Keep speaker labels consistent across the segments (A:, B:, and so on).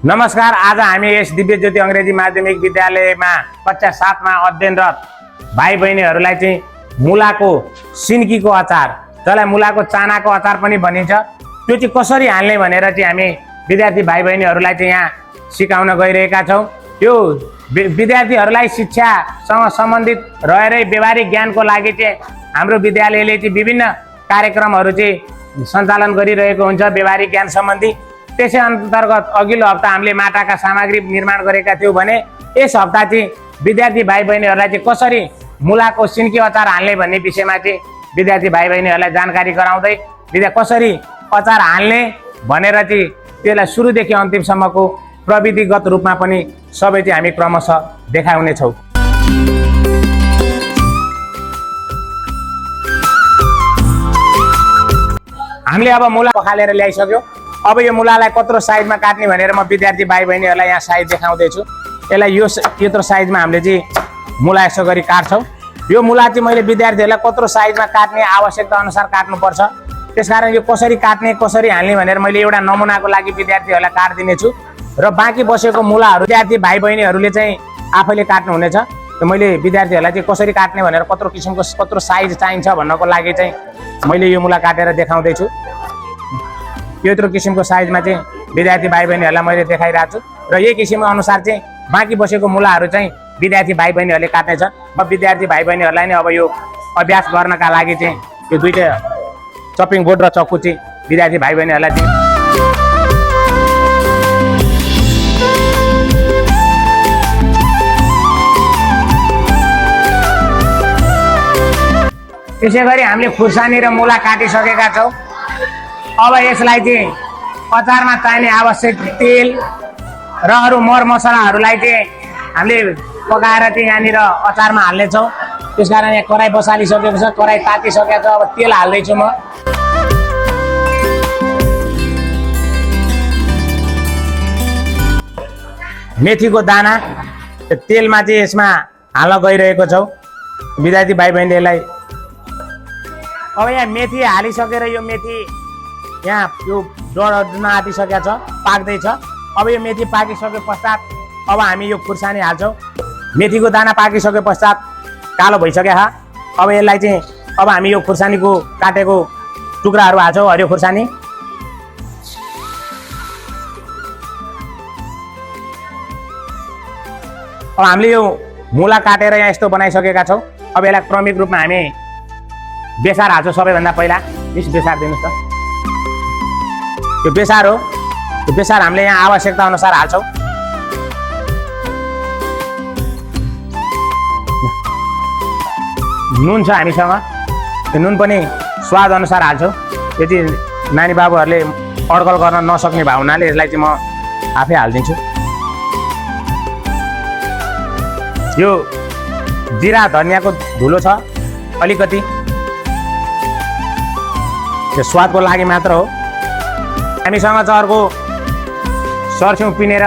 A: नमस्कार। आज हामी यस दिव्य ज्योति अंग्रेजी माध्यमिक विद्यालयमा कक्षा 7 मा अध्ययनरत भाइ बहिनीहरूलाई चाहिँ मुलाको सिन्कीको अचार, जसलाई मुलाको चानाको अचार पनि भनिन्छ, त्यो चाहिँ कसरी हाल्ने भनेर चाहिँ हामी विद्यार्थी भाइ बहिनीहरूलाई चाहिँ यहाँ सिकाउन गइरहेका छौँ। यो विद्यार्थीहरूलाई शिक्षासँग सम्बन्धित रहेरै व्यवहारिक ज्ञानको लागि चाहिँ हाम्रो विद्यालयले चाहिँ विभिन्न कार्यक्रमहरू चाहिँ सञ्चालन गरिरहेको हुन्छ व्यवहारिक ज्ञान सम्बन्धी। त्यसै अन्तर्गत अघिल्लो हप्ता हामीले माटाका सामग्री निर्माण गरेका थियौँ भने यस हप्ता चाहिँ विद्यार्थी भाइ बहिनीहरूलाई चाहिँ कसरी मुलाको सिन्की अचार हाल्ने भन्ने विषयमा चाहिँ विद्यार्थी भाइ बहिनीहरूलाई जानकारी गराउँदै कसरी अचार हाल्ने भनेर चाहिँ त्यसलाई सुरुदेखि अन्तिमसम्मको प्रविधिगत रूपमा पनि सबै चाहिँ हामी क्रमशः देखाउनेछौँ। हामीले अब मुला पखालेर ल्याइसक्यौँ। अब यो मुलालाई कत्रो साइजमा काट्ने भनेर म विद्यार्थी भाइ बहिनीहरूलाई यहाँ साइज देखाउँदैछु। यसलाई यत्रो साइजमा हामीले चाहिँ मुला यसो गरी काट्छौँ। यो मुला चाहिँ मैले विद्यार्थीहरूलाई कत्रो साइजमा काट्ने आवश्यकता अनुसार काट्नुपर्छ। त्यसकारण यो कसरी काट्ने कसरी हाल्ने भनेर मैले एउटा नमुनाको लागि विद्यार्थीहरूलाई काटिदिनेछु र बाँकी बसेको मुलाहरू विद्यार्थी भाइ बहिनीहरूले चाहिँ आफैले काट्नुहुनेछ। मैले विद्यार्थीहरूलाई चाहिँ कसरी काट्ने भनेर कत्रो किसिमको कत्रो साइज चाहिन्छ भन्नको लागि चाहिँ मैले यो मुला काटेर देखाउँदैछु। यत्रो किसिमको साइजमा चाहिँ विद्यार्थी भाइ बहिनीहरूलाई मैले देखाइरहेको छु र यही किसिमको अनुसार चाहिँ बाँकी बसेको मुलाहरू चाहिँ विद्यार्थी भाइ बहिनीहरूले काट्नेछ। अब विद्यार्थी भाइ बहिनीहरूलाई नै अब यो अभ्यास गर्नका लागि चाहिँ यो दुईटै चपिङ बोर्ड र चक्कु चाहिँ विद्यार्थी भाइ बहिनीहरूलाई दिनु। त्यसै गरी हामीले खुर्सानी र मुला काटिसकेका छौँ। अब यसलाई चाहिँ अचारमा चाहिने आवश्यक तेल र अरू मरमसलाहरूलाई चाहिँ हामीले पकाएर चाहिँ यहाँनिर अचारमा हाल्नेछौँ। त्यसकारण यहाँ कराई बसालिसकेको छ, कराई तातिसकेको छ। अब तेल हाल्दैछु म। मेथीको दाना तेलमा चाहिँ यसमा हाल्न गइरहेको छौँ विद्यार्थी भाइ बहिनीलाई। अब यहाँ मेथी हालिसकेर यो मेथी यहाँ यो डढ्न आँटिसकेको छ, पाक्दैछ। अब यो मेथी पाकिसके पश्चात अब हामी यो खुर्सानी हाल्छौँ। मेथीको दाना पाकिसके पश्चात कालो भइसक्यो छ। अब यसलाई चाहिँ अब हामी यो खुर्सानीको काटेको टुक्राहरू हाल्छौँ, हरियो खुर्सानी। अब हामीले यो मुला काटेर यहाँ यस्तो बनाइसकेका छौँ। अब यसलाई क्रमिक रूपमा हामी बेसार हाल्छौँ। सबैभन्दा पहिला मिस बेसार दिनुहोस् त। यो बेसार हो। यो बेसार हामीले यहाँ आवश्यकता अनुसार हाल्छौँ। नुन छ हामीसँग, त्यो नुन पनि स्वाद अनुसार हाल्छौँ। यदि नानी बाबुहरूले अड्कल गर्न नसक्ने भए हुनाले यसलाई चाहिँ म आफै हालिदिन्छु। यो जिरा धनियाँको धुलो छ अलिकति, यो स्वादको लागि मात्र हो। हामीसँग छ अर्को सर्स्यौँ पिनेर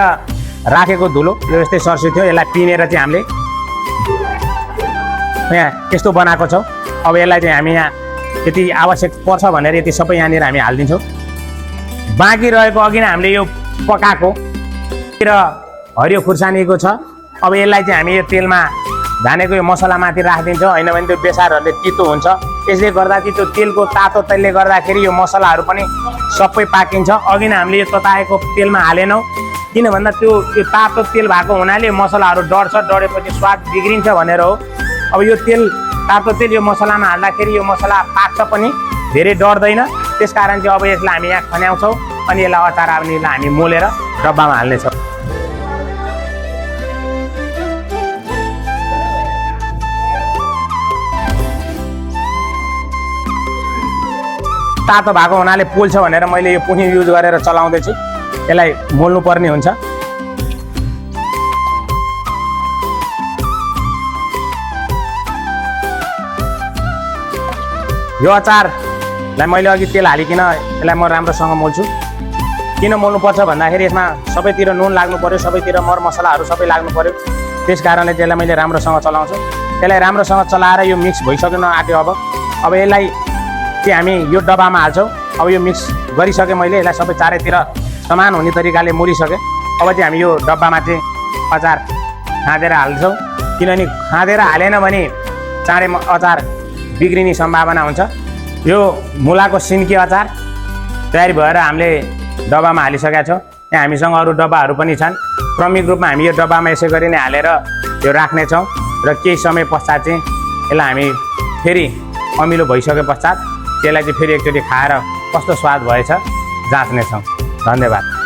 A: राखेको धुलो। यो यस्तै सर्स्यौँ थियो, यसलाई पिनेर चाहिँ हामीले यहाँ यस्तो बनाएको छौँ। अब यसलाई चाहिँ हामी यहाँ यति आवश्यक पर्छ भनेर यति सबै यहाँनिर हामी हालिदिन्छौँ। बाँकी रहेको अघि नै हामीले यो पकाएको र हरियो खुर्सानीको छ। अब यसलाई चाहिँ हामी यो तेलमा धानेको यो मसलामाथि राखिदिन्छौँ। होइन भने त्यो बेसारहरूले तितो हुन्छ। त्यसले गर्दा चाहिँ त्यो तेलको तातो तेलले गर्दाखेरि यो मसलाहरू पनि सबै पाकिन्छ। अघि नै हामीले यो तताएको तेलमा हालेनौँ, किन भन्दा त्यो तातो तेल भएको हुनाले मसलाहरू डढ्छ, डढेपछि स्वाद बिग्रिन्छ भनेर हो। अब यो तेल तातो तेल यो मसलामा हाल्दाखेरि यो मसला पाक्छ पनि, धेरै डढ्दैन। त्यसकारण चाहिँ अब यसलाई हामी यहाँ खन्याउँछौँ अनि यसलाई अचार आउनेलाई हामी मोलेर डब्बामा हाल्नेछौँ। तातो भएको हुनाले पोल्छ भनेर मैले यो पुनी युज गरेर चलाउँदैछु। यसलाई मोल्नु पर्ने हुन्छ। यो अचारलाई मैले अघि तेल हालिकन यसलाई म राम्रोसँग मोल्छु। किन मोल्नुपर्छ भन्दाखेरि यसमा सबैतिर नुन लाग्नु पर्यो, सबैतिर मरमसलाहरू सबै लाग्नु पर्यो। त्यस कारणले त्यसलाई मैले राम्रोसँग चलाउँछु। त्यसलाई राम्रोसँग चलाएर यो मिक्स भइसक्न आँट्यो। अब यसलाई चाहिँ हामी यो डब्बामा हाल्छौँ। अब यो मिक्स गरिसकेँ मैले, यसलाई सबै चारैतिर समान हुने तरिकाले मोलिसकेँ। अब चाहिँ हामी यो डब्बामा चाहिँ अचार खाँदेर हाल्छौँ, किनभने खाँदेर हालेन भने चाँडै अचार बिग्रिने सम्भावना हुन्छ। यो मुलाको सिन्की अचार तयारी भएर हामीले डब्बामा हालिसकेका छौँ। यहाँ हामीसँग अरू डब्बाहरू पनि छन्। क्रमिक रूपमा हामी यो डब्बामा यसै गरी नै हालेर यो राख्नेछौँ र केही समय पश्चात चाहिँ यसलाई हामी फेरि अमिलो भइसके पश्चात त्यसलाई चाहिँ फेरि एकचोटि खाएर कस्तो स्वाद भएछ जाँच्नेछौँ। धन्यवाद।